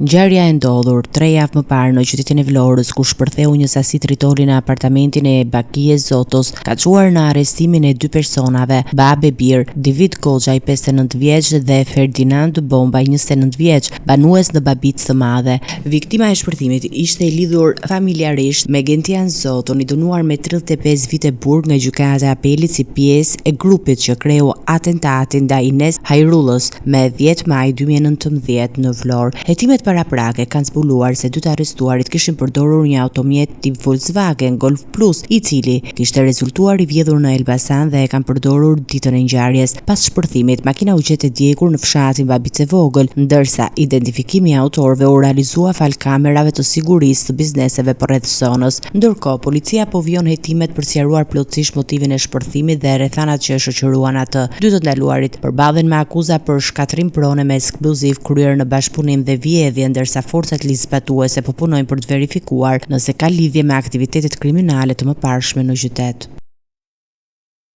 Ngjarja e ndodhur tre javë më parë në qytetin e Vlorës, ku shpërtheu një sasi tritoli në apartamentin e Bakije Zotos, ka çuar në arrestimin e dy personave, babë e bir, Divid Goxhaj, 59 vjeç dhe Ferdinand Bomba, 29 vjeç, banues në Babicë të Madhe. Viktima e shpërthimit ishte e lidhur familjarisht me Gentian Zoton, i dënuar me 35 vite burg nga Gjykata e Apelit si pjesë e grupit që kreu atentatin ndaj Ines Hajrullës, Me 10 maj 2019 në Vlorë, hetimet paraprake kanë zbuluar se dy të arrestuarit kishin përdorur një automjet tip Volkswagen Golf Plus, i cili kishte rezultuar i vjedhur në Elbasan dhe e kanë përdorur ditën e ngjarjes. Pas shpërthimit, makina u gjet e djegur në fshatin Babicë e Vogël, ndërsa identifikimi i autorëve u realizua falë kamerave të sigurisë të bizneseve përreth zonës. Ndërkohë, policia po vijon hetimet për të sqaruar plotësisht motivin e shpërthimit dhe rrethanat që e shoqëruan atë. Dy të ndaluarit përballen me akuza për shkatërrim prone me eksploziv kryer në bashkëpunim dhe vjedhje, ndërsa forcat ligjzbatuese po punojnë për të verifikuar nëse ka lidhje me aktivitetet kriminale të mëparshme në qytet.